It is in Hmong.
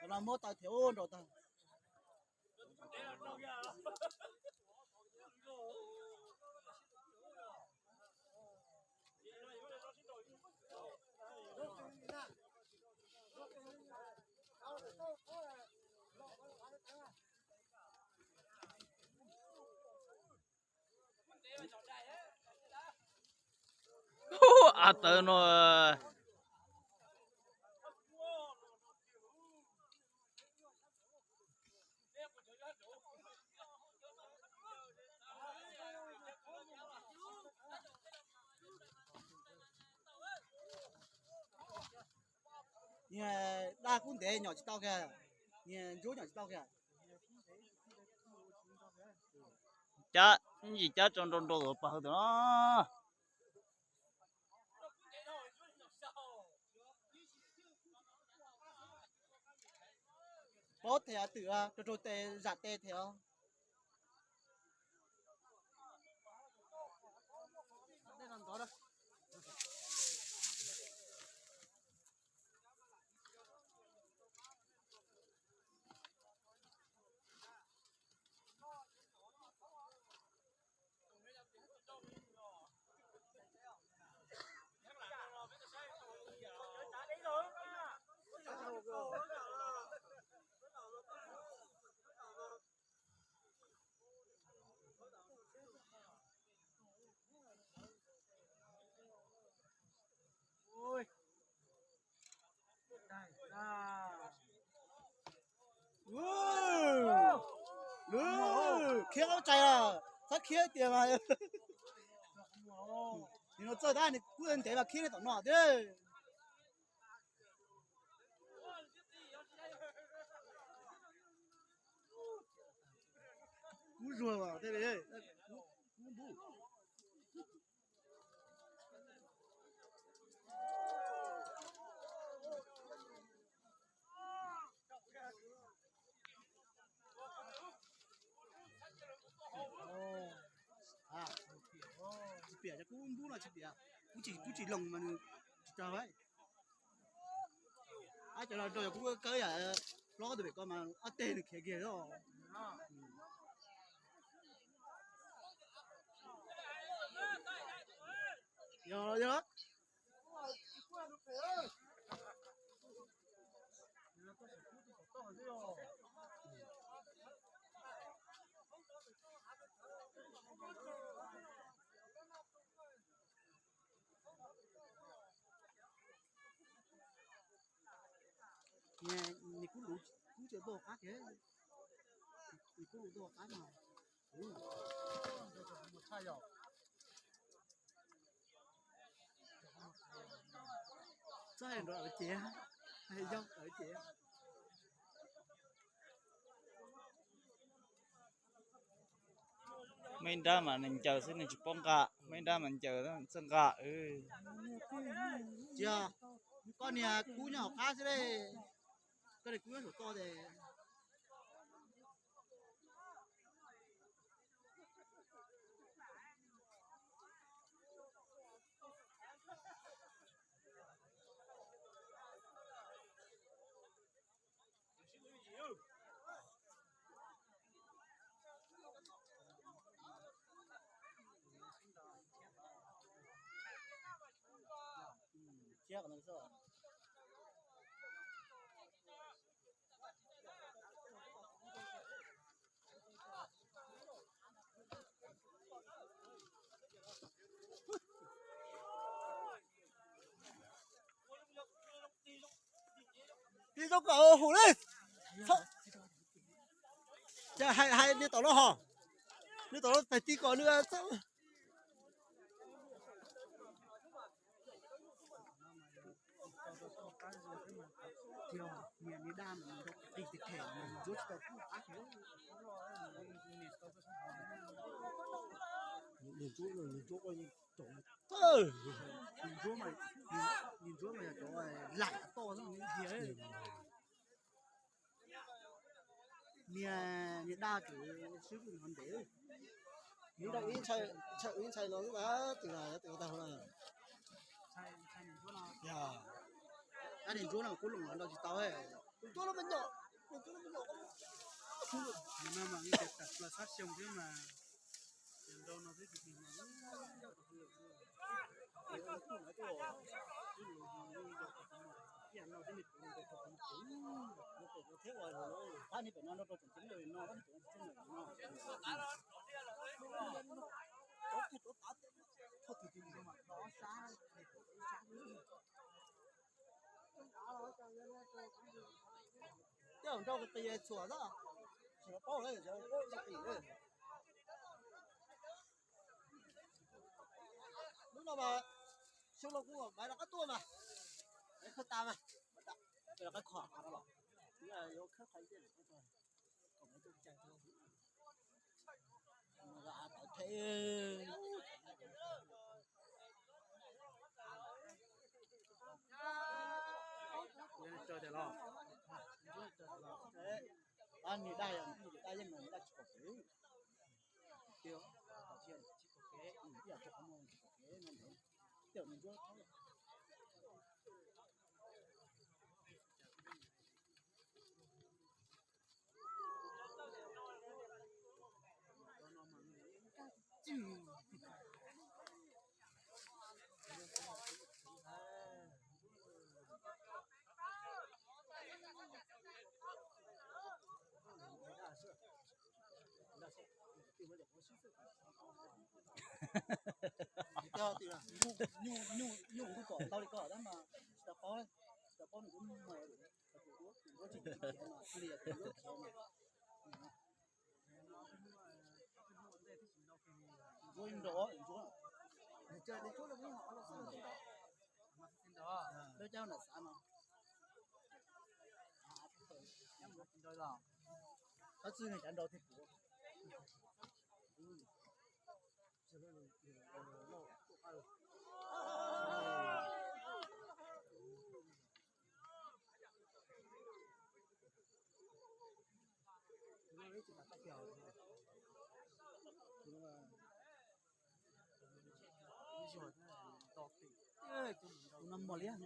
Cov no muab tau thiab ub nraus tag. Av tawv no. Niag daj kub ntev nyom tsis tau kiag, niag ntsuab nyom tsis tau kiag. Cab, yim cab tso nrau nrau tus pas hauv tus no. Paub them twm, rau rau tes zam tes them os. Khiav ua tsaig os, txhob khiav tias mas. Nim no txawj tab kuv ntev mas khiav li tom no thiab. Kub zuag mas tej, kub npub. Tsis piam, kub npub no tsis piam, kub tsis, kub tsis loos mas nws tsis raug. Ab, cov no rau yog kub kawb yam hlob tus pem ko mas ob teg nws khiav kiag os. Yog, yog. Nws kub lus, kub tsis tuaj qab thiab. Nws kub lus tuaj qab no. Txhob hais nrov ces, hais yog ces. Muaj ib nrab mas nws ncaws xwb nws tsis paub nqa, muaj ib nrab mas ncaws txawj nqa. Tsis, koj niag kub nyob hauv qab xwb, koj niag kub nyob saum toj ces. Tib zoo kom hum li. Hais, hais nws tom no ho. Nws tom no pais ti kom nws txawj. Niag, niag daj tseem sib pwm ntev. Nws rau ib ntshai, ntshai ib ntshai no xwb mas twb tag hauv na. Yog, ab niag ntsuab no kuv loos los nrau tsis tau. Tus no mas yeej tias tas plaws txhob xyoo thiab mas, ces nrau no twb tsis tig mas. Ib yam no twb nws tus nrau rau tus tus, pab nws pem no nrau rau tseem tseeb no, pab nws pem no tseem tseeb no. Tej zaum nrau qis qis txhuam xwb, tsis paub lawm, paub nrau qis lawm. Lub no mas xyoo no kuv mam rov qab tuaj mas, khawb tas mas, rov qab kho qhov no los, yuav khawb qhov ib, kom maiv tuaj cai, tawv thiab. Ab, nws daj, nws daj yeej mas nws daj tsis pom kev. Tias, tias tsis pom kev, ib yam rau qhov muag tsis pom kev no ntawd, tej zaum nws ntsuab thab. Nyuj kuj pom ntau li ko tab mas tsis tau paub, tsis tau paub nws kuj muag, tus duab tsis khiav mas, tus duab khiav mas. Ntsuab nrau, ntsuab, nws caw li ntsuab li, lub caij nram xav no. Qhov txwj nws cav nrau tiag kuv. Tus no muaj liab.